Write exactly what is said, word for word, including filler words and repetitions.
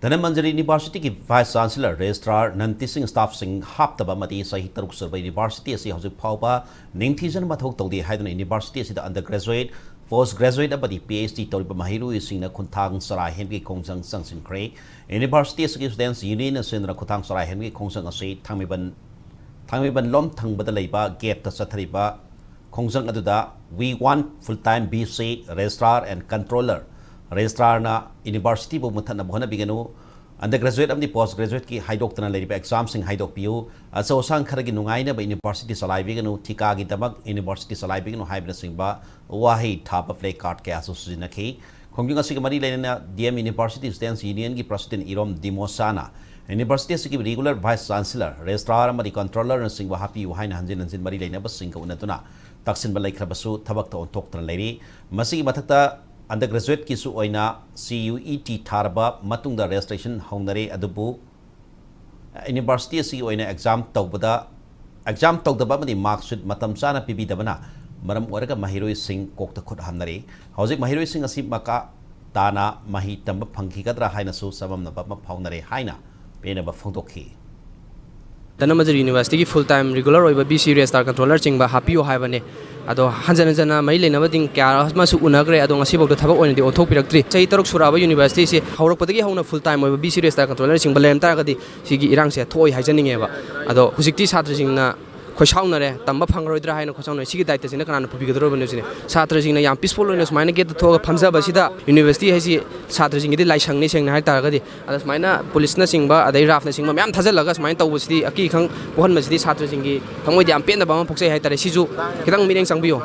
ꯙꯅꯃꯟꯖꯔꯤ ꯌꯨꯅꯤꯚꯔꯁꯤꯇꯤꯒꯤ Vice Chancellor, Registrar, non teaching staffꯁꯤꯡ ꯍꯥꯞꯇꯕ ꯑꯃꯗꯤ ꯆꯍꯤ ꯇꯔꯨꯛ ꯁꯨꯔꯕ ꯌꯨꯅꯤꯚꯔꯁꯤꯇꯤ ꯑꯁꯤ ꯍꯧꯖꯤꯛ ꯐꯥꯎꯕ ꯅꯤꯡꯊꯤꯖꯅ ꯃꯊꯧ ꯇꯧꯗꯦ ꯍꯥꯏꯗꯨꯅ ꯌꯨꯅꯤꯚꯔꯁꯤꯇꯤ ꯑꯁꯤꯗ undergraduate, post graduate ꯑꯃꯗꯤ PhD ꯇꯧꯔꯤꯕ ꯃꯍꯩꯔꯣꯏꯁꯤꯡꯅ ꯈꯣꯡꯊꯥꯡ ꯆꯔꯥ ꯍꯦꯟꯕꯒꯤ ꯈꯣꯡꯖꯪ ꯆꯪꯁꯤꯟꯈ꯭ꯔꯦ꯫ ꯌꯨꯅꯤꯚꯔꯁꯤꯇꯤ ꯑꯁꯤꯒꯤ Students Union ꯁꯤꯟꯗꯨꯅ ꯈꯣꯡꯊꯥꯡ ꯆꯔꯥ ꯍꯦꯟꯕꯒꯤ ꯈꯣꯡꯖꯪ ꯑꯁꯤ ꯊꯥꯡꯃꯩꯕꯟ, ꯊꯥꯡꯃꯩꯕꯟ ꯂꯣꯝ ꯊꯪꯕꯗ ꯂꯩꯕ ꯒꯦꯠꯇ ꯆꯠꯊꯔꯤꯕ ꯈꯣꯡꯖꯪ ꯑꯗꯨꯗ "We want full time VC, Registrar and Controller, Registrarꯅ ꯌꯨꯅꯤꯚꯔꯁꯤꯇꯤꯕꯨ ꯃꯨꯠꯊꯠꯅꯕ ꯍꯣꯠꯅꯕꯤꯒꯅꯨ, undergraduate ꯑꯃꯗꯤ post graduateꯀꯤ ꯍꯥꯏꯗꯣꯛꯇꯅ ꯂꯩꯔꯤꯕ examꯁꯤꯡ ꯍꯥꯏꯗꯣꯛꯄꯤꯌꯨ, ꯑꯆꯧ ꯑꯁꯥꯡ ꯈꯔꯒꯤ ꯅꯨꯡꯉꯥꯏꯅꯕ ꯌꯨꯅꯤꯚꯔꯁꯤꯇꯤ ꯆꯂꯥꯏꯕꯤꯒꯅꯨ, ꯊꯤꯀꯥꯒꯤꯗꯃꯛ ꯌꯨꯅꯤꯚꯔꯁꯤꯇꯤ ꯆꯂꯥꯏꯕꯤꯒꯅꯨ" ꯍꯥꯏꯕꯅꯆꯤꯡꯕ ꯋꯥꯍꯩ ꯊꯥꯕ placard ꯀꯌꯥꯁꯨ ꯁꯤꯖꯤꯟꯅꯈꯤ꯫ ꯈꯣꯡꯖꯪ ꯑꯁꯤꯒ ꯃꯔꯤ ꯂꯩꯅꯅ DM University Students Unionꯒꯤ President ꯏꯔꯣꯝ ꯗꯤꯃꯣꯁꯥꯅ ꯌꯨꯅꯤꯚꯔꯁꯤꯇꯤ ꯑꯁꯤꯒꯤ regular Vice Chancellor, Registrarꯑꯃꯗꯤ Controllerꯅꯆꯤꯡꯕ ꯍꯥꯞꯄꯤꯌꯨ ꯍꯥꯏꯅ ꯍꯟꯖꯤꯟ ꯍꯟꯖꯤꯟ ꯃꯔꯤ ꯂꯩꯅꯕꯁꯤꯡꯒ ꯎꯅꯗꯨꯅ ꯇꯛꯁꯤꯟꯕ ꯂꯩꯈ꯭ꯔꯕꯁꯨ ꯊꯕꯛꯇ ꯑꯣꯟꯊꯣꯛꯇꯅ ꯂꯩꯔꯤ꯫ ꯃꯁꯤꯒꯤ ꯃꯊꯛꯇ undergraduateꯀꯤꯁꯨ ꯑꯣꯏꯅ CUET ꯊꯥꯔꯕ ꯃꯇꯨꯡꯗ registration ꯍꯧꯅꯔꯦ, ꯑꯗꯨꯕꯨ ꯌꯨꯅꯤꯚꯔꯁꯤꯇꯤ ꯑꯁꯤꯒꯤ ꯑꯣꯏꯅ exam ꯇꯧꯕꯗ, exam ꯇꯧꯗꯕ ꯑꯃꯗꯤ mark sheet ꯃꯇꯝ ꯆꯥꯅ ꯄꯤꯕꯤꯗꯕꯅ ꯃꯔꯝ ꯑꯣꯏꯔꯒ ꯃꯍꯩꯔꯣꯏꯁꯤꯡ ꯀꯣꯛꯇ ꯈꯨꯠ ꯍꯥꯝꯅꯔꯤ꯫ ꯍꯧꯖꯤꯛ ꯃꯍꯩꯔꯣꯏꯁꯤꯡ ꯑꯁꯤ ꯃꯈꯥ ꯇꯥꯅ ꯃꯍꯩ ꯇꯝꯕ ꯐꯪꯈꯤꯒꯗ꯭ꯔꯥ ꯍꯥꯏꯅꯁꯨ ꯆꯃꯝꯅꯕ ꯑꯃ ꯐꯥꯎꯅꯔꯦ ꯍꯥꯏꯅ ꯄꯦꯟꯅꯕ ꯐꯣꯡꯗꯣꯛꯈꯤ꯫ ꯙꯅꯃꯟꯖꯔꯤ ꯌꯨꯅꯤꯚꯔꯁꯤꯇꯤꯒꯤ full time regular ꯑꯣꯏꯕ VC, Registrar, Controllerꯆꯤꯡꯕ ꯍꯥꯞꯄꯤꯌꯨ ꯍꯥꯏꯕꯅꯦ꯫ ꯑꯗꯣ ꯍꯟꯖꯟ ꯍꯟꯖꯟꯅ ꯃꯔꯤ ꯂꯩꯅꯕꯁꯤꯡ ꯀꯌꯥ ꯑꯃꯁꯨ ꯎꯅꯈ꯭ꯔꯦ, ꯑꯗꯣ ꯉꯁꯤꯐꯥꯎꯗ ꯊꯕꯛ ꯑꯣꯏꯅꯗꯤ ꯑꯣꯟꯊꯣꯛꯄꯤꯔꯛꯇ꯭ꯔꯤ꯫ ꯆꯍꯤ ꯇꯔꯨꯛ ꯁꯨꯔꯛꯑꯕ ꯌꯨꯅꯤꯚꯔꯁꯤꯇꯤꯁꯤ ꯍꯧꯔꯛꯄꯗꯒꯤ ꯍꯧꯅ full time ꯑꯣꯏꯕ VC, Registrar, Controllerꯅꯆꯤꯡꯕ ꯂꯩꯔꯝ ꯇꯥꯔꯒꯗꯤ ꯁꯤꯒꯤ ꯏꯔꯥꯡꯁꯦ ꯊꯣꯛꯑꯣꯏ ꯍꯥꯏꯖꯅꯤꯡꯉꯦꯕ꯫ ꯑꯗꯣ ꯍꯧꯖꯤꯛꯇꯤ ꯁꯥꯇ꯭ꯔꯁꯤꯡꯅ ꯈꯣꯏꯁꯥꯎꯅꯔꯦ, ꯇꯝꯕ ꯐꯪꯉꯔꯣꯏꯗ꯭ꯔꯥ ꯍꯥꯏꯅ ꯈꯣꯏꯁꯥꯎꯅꯔꯦ꯫ ꯁꯤꯒꯤ ꯗꯥꯏꯇꯁꯤꯅ ꯀꯅꯥꯅ ꯄꯨꯕꯤꯒꯗꯧꯔꯕꯅꯣ ꯁꯤꯅꯦ꯫ ꯁꯥꯇ꯭ꯔꯁꯤꯡꯅ ꯌꯥꯝ peaceful ꯑꯣꯏꯅ ꯁꯨꯃꯥꯏꯅ ꯒꯦꯠꯇ ꯊꯣꯛꯑꯒ ꯐꯝꯖꯕꯁꯤꯗ, ꯌꯨꯅꯤꯚꯔꯁꯤꯇꯤ ꯍꯥꯏꯁꯤ ꯁꯥꯇ꯭ꯔꯁꯤꯡꯒꯤꯗꯤ ꯂꯥꯏꯁꯪꯅꯤ ꯁꯦꯡꯅ ꯍꯥꯏ ꯇꯥꯔꯒꯗꯤ, ꯑꯗ ꯁꯨꯃꯥꯏꯅ ꯄꯨꯂꯤꯁꯅꯆꯤꯡꯕ ꯑꯗꯩ ꯔꯥꯐꯅꯆꯤꯡꯕ ꯃꯌꯥꯝ ꯊꯥꯖꯤꯜꯂꯒ ꯁꯨꯃꯥꯏꯅ ꯇꯧꯕꯁꯤꯗꯤ, ꯑꯀꯤ ꯑꯈꯪ ꯄꯣꯛꯍꯟꯕꯁꯤꯗꯤ ꯁꯥꯇ꯭ꯔꯁꯤꯡꯒꯤ ꯊꯃꯣꯏꯗ ꯌꯥꯝ ꯄꯦꯟꯗꯕ ꯑꯃ ꯄꯣꯛꯆꯩ ꯍꯥꯏ ꯇꯥꯔꯦ꯫ ꯁꯤꯁꯨ ꯈꯤꯇꯪ ꯃꯤꯠꯌꯦꯡ ꯆꯪꯕꯤꯌꯨ꯫